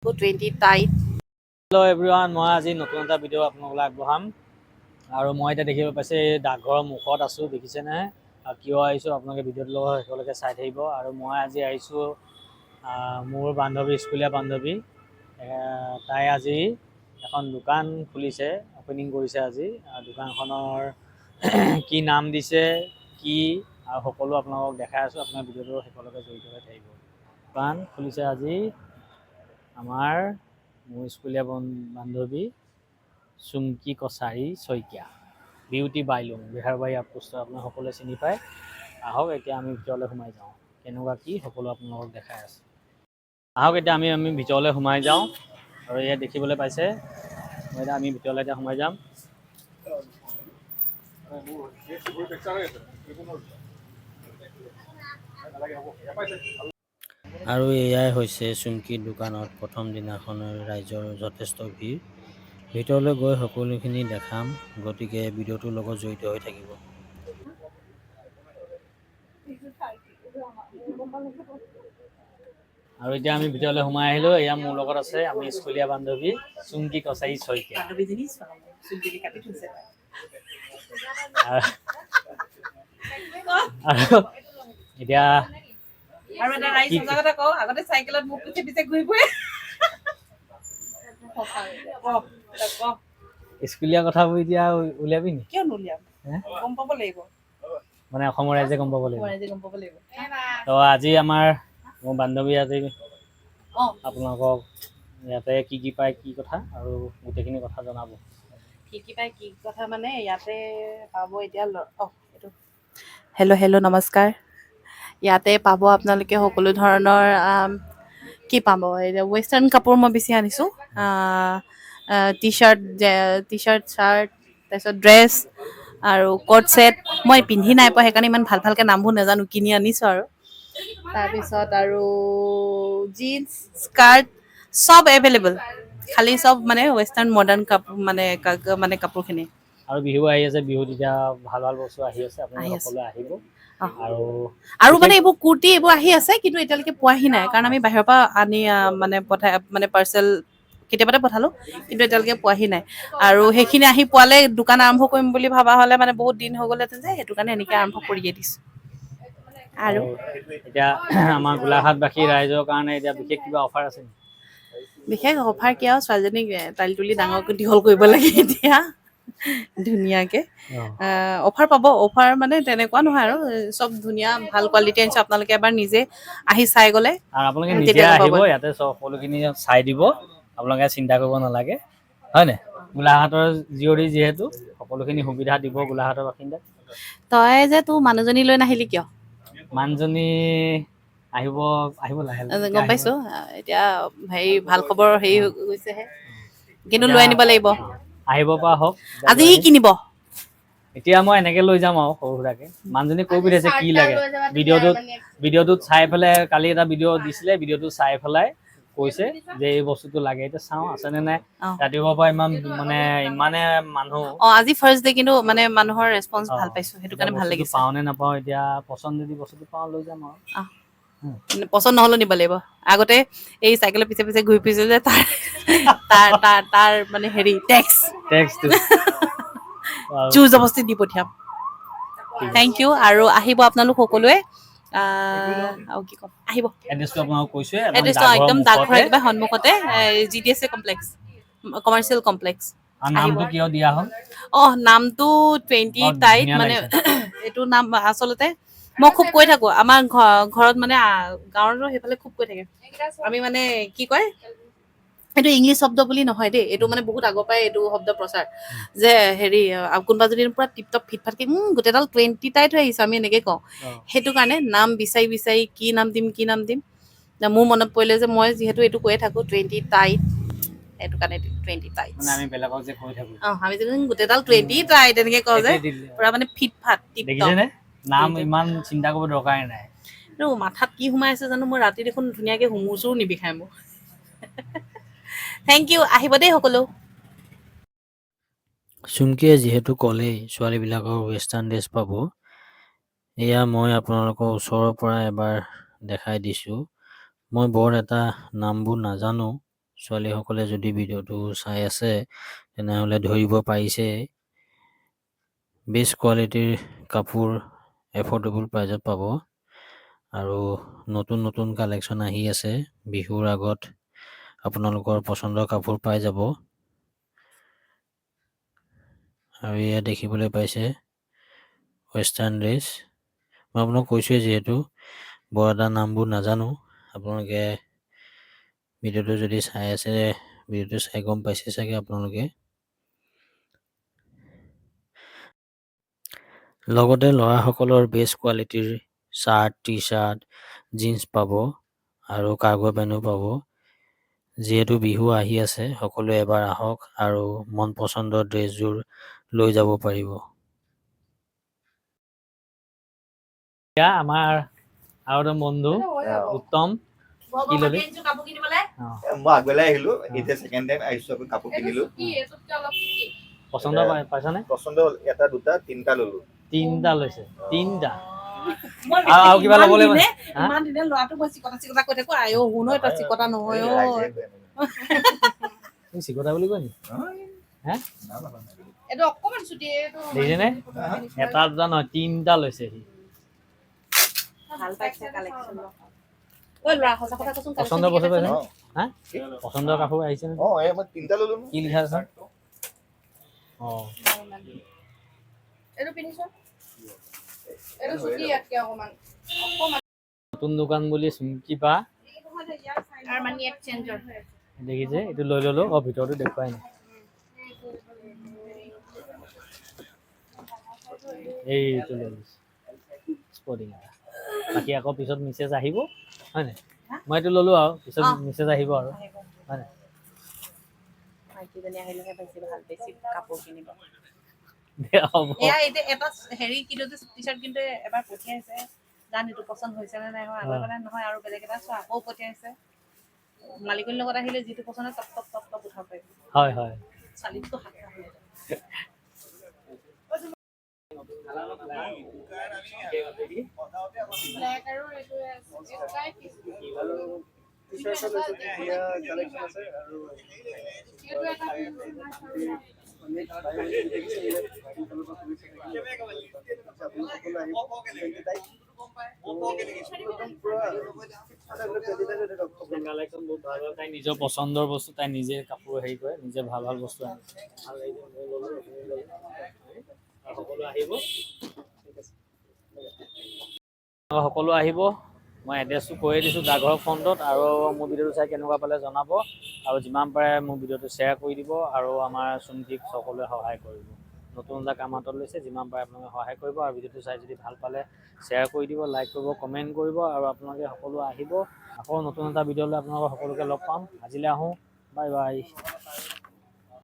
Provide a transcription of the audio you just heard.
Twenty tight. Hello everyone, মই আজি নতুন এটা ভিডিঅ' আপোনালোকলৈ আগবঢ়াম আৰু মই এতিয়া দেখিব পাইছে, এই ডাকঘৰৰ মুখত আছোঁ, দেখিছেনে? আৰু কিয় আহিছোঁ, আপোনালোকে ভিডিঅ'টোৰ লগত শেষলৈকে চাই থাকিব। আৰু মই আজি আহিছোঁ মোৰ বান্ধৱী, স্কুলীয়া বান্ধৱী, তাই আজি এখন দোকান খুলিছে, অ'পেনিং কৰিছে আজি। আৰু দোকানখনৰ কি নাম দিছে, কি আৰু সকলো আপোনালোকক দেখাই আছোঁ। আপোনাৰ ভিডিঅ'টোৰ শেষলৈকে জড়িত হৈ থাকিব। দোকান খুলিছে আজি আমাৰ মোৰ স্কুলীয়া বান্ধৱী চুমকি কছাৰী শইকীয়া, বিউটি বাইলুং, বেহাৰবাৰী আউটপোষ্টত আপোনাক সকলোৱে চিনি পায়। আহক, এতিয়া আমি ভিতৰলৈ সোমাই যাওঁ। কেনেকুৱা কি, সকলো আপোনালোকক দেখাই আছোঁ। আহক, এতিয়া আমি আমি ভিতৰলৈ সোমাই যাওঁ। আৰু ইয়াত দেখিবলৈ পাইছে, এতিয়া আমি ভিতৰলৈ এতিয়া সোমাই যাম। আৰু এয়াই হৈছে চুমকিৰ দোকানত প্ৰথম দিনাখনৰ ৰাইজৰ যথেষ্ট ভিৰ। ভিতৰলৈ গৈ সকলোখিনি দেখাম, গতিকে ভিডিঅ'টোৰ লগত জড়িত হৈ থাকিব। আৰু এতিয়া আমি ভিতৰলৈ সোমাই আহিলোঁ। এয়া মোৰ লগত আছে আমি স্কুলীয়া বান্ধৱী চুমকি কছাৰী শইকীয়া। বান্ধৱীজনী চুলি কাটি থৈছে। আৰু এতিয়া আৰু এটা ৰাইজ সঁচা কথা কওঁ, আগতে চাইকেলত মোক পিছে পিছে ঘূৰি ফুৰে। ক, ক। স্কুলীয়া কথাবোৰ এতিয়া উলিয়াবি নি? কিয় নুলিয়াম? হে? গম পাব লাগিব। মানে অসমৰ ৰাইজে গম পাব লাগিব। ৰাইজে গম পাব লাগিব। তো আজি আমাৰ মোৰ বান্ধৱী আজি আপোনালোকক ইয়াতে কি কি পায়, কি কথা আৰু গোটেইখিনি কথা জনাব। কি কি পায়, কি কথা, মানে ইয়াতে পাব এতিয়া এইটো হেল্ল' হেল্ল', নমস্কাৰ। ইয়াতে পাব আপোনালোকে সকলো ধৰণৰ, কি পাব এতিয়া, ৱেষ্টাৰ্ণ কাপোৰ মই বেছি আনিছোঁ, টি চাৰ্ট, চাৰ্ট, তাৰপিছত ড্ৰেছ আৰু কট ছেট। মই পিন্ধি নাই পোৱা, সেইকাৰণে ইমান ভাল ভালকৈ নামবোৰ নাজানো, কিনি আনিছোঁ। আৰু তাৰপিছত আৰু জিন্স, স্কাৰ্ট চব এভেইলেবল, খালি চব মানে ৱেষ্টাৰ্ণ মডাৰ্ণ কাপোৰ, মানে কাপোৰখিনি। আৰু বিহু আহি আছে, বিহুত এতিয়া ভাল ভাল বস্তু আহি আছে, আপোনালোক আহি আছে। সকলোৱে আহিব। আৰু আৰু মানে এইবোৰ কুৰ্তি এইবোৰ আহি আছে, কিন্তু এতিয়ালৈকে পোৱাহি নাই, কাৰণ আমি বাহিৰৰ পৰা আনি মানে পঠাই, মানে পাৰ্চেল কেতিয়াবাতে পঠালো, কিন্তু এতিয়ালৈকে পোৱাহি নাই। আৰু সেইখিনি আহি পোৱালে দোকান আৰম্ভ কৰিম বুলি ভবা হ'লে মানে বহুত দিন হৈ গ'লহেঁতেন যে, সেইটো কাৰণে এনেকে আৰম্ভ কৰিয়ে দিছো। আৰু এতিয়া আমাৰ গোলাঘাটবাসী ৰাইজৰ কাৰণে এতিয়া বিশেষ কিবা অফাৰ আছে নেকি? বিশেষ অফাৰ কি আৰু, ছোৱালীজনীক তালি তুলি ডাঙৰকৈ দীঘল কৰিব লাগে এতিয়া ধুনীয়াকে। অফাৰ পাব, অফাৰ মানে তেনেকুৱা নহয় আৰু, চব ধুনীয়া ভাল কোৱালিটি আনিছো। আপোনালোকে এবাৰ নিজে আহি চাই গ'লে আৰু আপোনালোকে নিজে তেতিয়া গম আহিব, পাব। ইয়াতে চব সকলোখিনি চাই দিব, আপোনালোকে চিন্তা কৰিব নালাগে, হয় নাই? গোলাঘাটৰ জীয়ৰী যিহেতু সকলোখিনি সুবিধা দিব গোলাঘাটৰ বাসিন্দাক। তই যে তোৰ মানুহজনী লৈ নাহিলি কিয়? মানুহজনী আহিব, আহিব লাহে লাহে। গম পাইছো, এতিয়া হেৰি ভাল খবৰ হেৰি হৈ গৈছেহে, কিন্তু লৈ আনিব লাগিব। আহিব পৰা হওক। আজি সি কিনিব। এতিয়া মই এনেকে লৈ যাম আৰু সৰু সুৰাকে। মানুহজনী কৈ পঠিয়াইছে কি লাগে, ভিডিঅ'টোত চাই পেলাই, কালি এটা ভিডিঅ' দিছিলে, ভিডিঅ'টো চাই পেলাই কৈছে যে এই বস্তুটো লাগে। এতিয়া চাওঁ আছে নে নাই। ৰাতিপুৱাৰ পৰা ইমান মানে ইমানে মানুহ। অ, আজি ফাৰ্ষ্ট ডে, কিন্তু মানে মানুহৰ ৰেচপন্স ভাল পাইছো, সেইটো কাৰণে ভাল বস্তুটো লাগিছে। পাওঁ নে নাপাওঁ এতিয়া, পচন্দ যদি বস্তুটো পাওঁ লৈ যাম আৰু। পচন্দ নহ'লেও নিব লাগিব। আগতে এই চাইকেলৰ পিছে পিছে ঘূৰি ফুৰিছিল যে, তাৰ তাৰ তাৰ তাৰ মানে হেৰি টেক্স টেক্সটো জোৰ জবস্তি দি পঠিয়াম। Thank U আৰু আহিব আপোনালোক সকলোৱে। আৰু কি ক'ম, আহিব। এড্ৰেছটো আপোনালোকক কৈছোৱে। এড্ৰেছটো একদম ডাকঘৰ একেবাৰে সন্মুখতে, GDSA complex, commercial complex. আৰু নামটো কিয় দিয়া হ'ল? অ, নামটো টুৱেণ্টি বৰ টাইট ধুনীয়া মানে লাগিছে। এইটো নাম আচলতে মই খুব কৈ থাকো, আমাৰ ঘৰত মানে গাঁৱৰো সেইফালে খুব কৈ থাকে। আমি মানে কি কয়, এইটো ইংলিছ শব্দ বুলি নহয় দেই, এইটো মানে বহুত আগৰ পৰাই এইটো শব্দ প্ৰচাৰ যে হেৰি, কোনোবা যদি পুৰা টিপ টপ ফিট ফাটকে, গোটেইডাল টুৱেণ্টি টাইট হৈ আহিছে, আমি এনেকে কওঁ। সেইটো কাৰণে নাম বিচাৰি বিচাৰি কি নাম দিম, কি নাম দিম, মোৰ মনত পৰিলে যে মই যিহেতু এইটো কৈয়ে থাকো টুৱেণ্টি টাইট, সেইটো কাৰণে টুৱেণ্টি টাইট। মানে আমি বেলেগক যে কৈ থাকো। অ, আমি যে গোটেইডাল টুৱেণ্টি টাইট এনেকে কওঁ যে সেইটোৱে দিলে। পুৰা মানে ফিট ফাট টিপ টপ। দেখিছেনে, নাম ইমান চিন্তা কৰিব দৰকাৰে নাই। এইটো মাথাত কি সোমাই আছে জানো, মই ৰাতি দেখোন ধুনীয়াকে হুমুৰ চুৰ নিবিষাই মোৰ। Thank U, আহিব দেই সকলো। চুমকিয়ে যিহেতু ক'লেই ছোৱালীবিলাকৰ ৱেষ্টাৰ্ণ ড্ৰেছ পাব, এয়া মই আপোনালোকৰ ওচৰৰ পৰা এবাৰ দেখাই দিছোঁ। মই বৰ এটা নামবোৰ নাজানো। ছোৱালীসকলে যদি ভিডিঅ'টো চাই আছে তেনেহ'লে ধৰিব পাৰিছে, বেষ্ট কোৱালিটিৰ কাপোৰ এফৰ্ডেবল প্ৰাইজত পাব। আৰু নতুন নতুন কালেকশ্যন আহি আছে। বিহুৰ আগত আপোনালোকৰ পচন্দৰ কাপোৰ পাই যাব। আৰু এয়া দেখিবলৈ পাইছে ৱেষ্টাৰ্ণ ড্ৰেছ। মই আপোনাক কৈছোঁৱেই যিহেতু বৰ এটা নামবোৰ নাজানো, আপোনালোকে ভিডিঅ'টো যদি চাই আছে, ভিডিঅ'টো চাই গম পাইছে চাগে আপোনালোকে। লগতে ল'ৰাসকলৰ বেষ্ট কোৱালিটিৰ চাৰ্ট, টি চাৰ্ট, জিন্স পাব আৰু কাৰ্গো পেণ্টো পাব। যিহেতু বিহু আহি আছে, সকলোৱে এবাৰ আহক আৰু মন পচন্দৰ ড্ৰেছযোৰ লৈ যাব পাৰিব। এতিয়া আমাৰ আৰু এজন বন্ধু উত্তম, কি ল'লি? কাপোৰ কিনিবলে। মই আগবেলাই আহিলো, এতিয়া ছেকেণ্ড টাইম আহিছো, আকৌ কাপোৰ কিনিলো। পচন্দ পাইছানে? পচন্দ হ'ল, এটা দুটা তিনিটা ললো। তিনিটা লৈছে, তিনিটা। মই আৰু কিবা ইমান ল'বলৈ দিনে হা? ইমান দিনে ল'ৰাটোক মই চিকটা চিকটা কৈ থাকো, আইঅ শুন তই চিকটা নহয় এই অ। ৰাইজে কয় এনেকে। তুমি চিকটা বুলি কয় নেকি? হে? না, না, না, না। এইটো অকমান চুটি, এইটো দেখিছেনে? এটা দুটা নহয়, তিনিটা লৈছে সি। ভাল পাইছে কালেকশ্যন। ঐ ল'ৰা, সঁচা কথা কচোন, পচন্দ কালেকশ্যন বস্তু ঠিকে পাইছে? পাইছনে? অ। হা? পচন্দৰ কাপোৰ আহিছে নে? অ, এই মই তিনিটা ললো নহয়। কি লিখা আছে? অ। এইটো পিন্ধিছ, এইটো চুটি ইয়াতকে অকমান অকমান। নতুন দোকান বুলি চুমকি পা আৰু মানি এক্সচেঞ্জৰ দেখিছে, এইটো লৈ ললো। অ, ভিতৰতো দেখুৱাই নাই। এইটো লৈ লৈছো স্পৰ্টিং এটা। বাকী আকৌ পিছত মিছেছ আহিব, হয় নাই? মই এইটো ললো আৰু পিছত অ। মিছেছ আহিব আৰু, হয় নাই? মাইকীজনী আহিলেহে বেছি ভাল, বেছি কাপোৰ কিনিব। দে হ'ব। এয়া এতিয়া এটা হেৰি কিন্তু টি চাৰ্ট কিন্তু এবাৰ পঠিয়াইছে, জান এইটো পচন্দ হৈছে নে নাই হোৱা, আগৰ অ। কথা নহয় আৰু বেলেগ এটা চোৱা, আকৌ পঠিয়াইছে। মালিকনীৰ লগত আহিলে যিটো পচন্দ হয় টপ টপ টপ টপ উঠাব পাৰিব। হয় হয়। ছোৱালীটো হাত হৈ যায়। ব্লেক আৰু এইটো এটাই পিচ। এইটো এটা কালেকশ্যন বহুত ভাল ভাল। তাই নিজৰ পচন্দৰ বস্তু তাই নিজে কাপোৰ হেৰি কৰে, নিজে ভাল ভাল বস্তু আনে। ভাল লাগিছে, ময়ো ললো, আপুনিও ললে। আৰু সকলো আহিব, আৰু সকলো আহিব। মই এড্ৰেছটো কৈয়ে দিছোঁ, ডাকঘৰৰ ফ্ৰণ্টত। আৰু মোৰ ভিডিঅ'টো চাই কেনেকুৱা পালে জনাব, আৰু যিমান পাৰে মোৰ ভিডিঅ'টো শ্বেয়াৰ কৰি দিব, আৰু আমাৰ চুমকিক সকলোৱে সহায় কৰিব। নতুন এটা কাম হাতত লৈছে, যিমান পাৰে আপোনালোকে সহায় কৰিব। আৰু ভিডিঅ'টো চাই যদি ভাল পালে শ্বেয়াৰ কৰি দিব, লাইক কৰিব, কমেণ্ট কৰিব, আৰু আপোনালোকে সকলো আহিব। আকৌ নতুন এটা ভিডিঅ'লৈ আপোনালোকক সকলোকে লগ পাম। আজিলৈ আহোঁ, বাই বাই।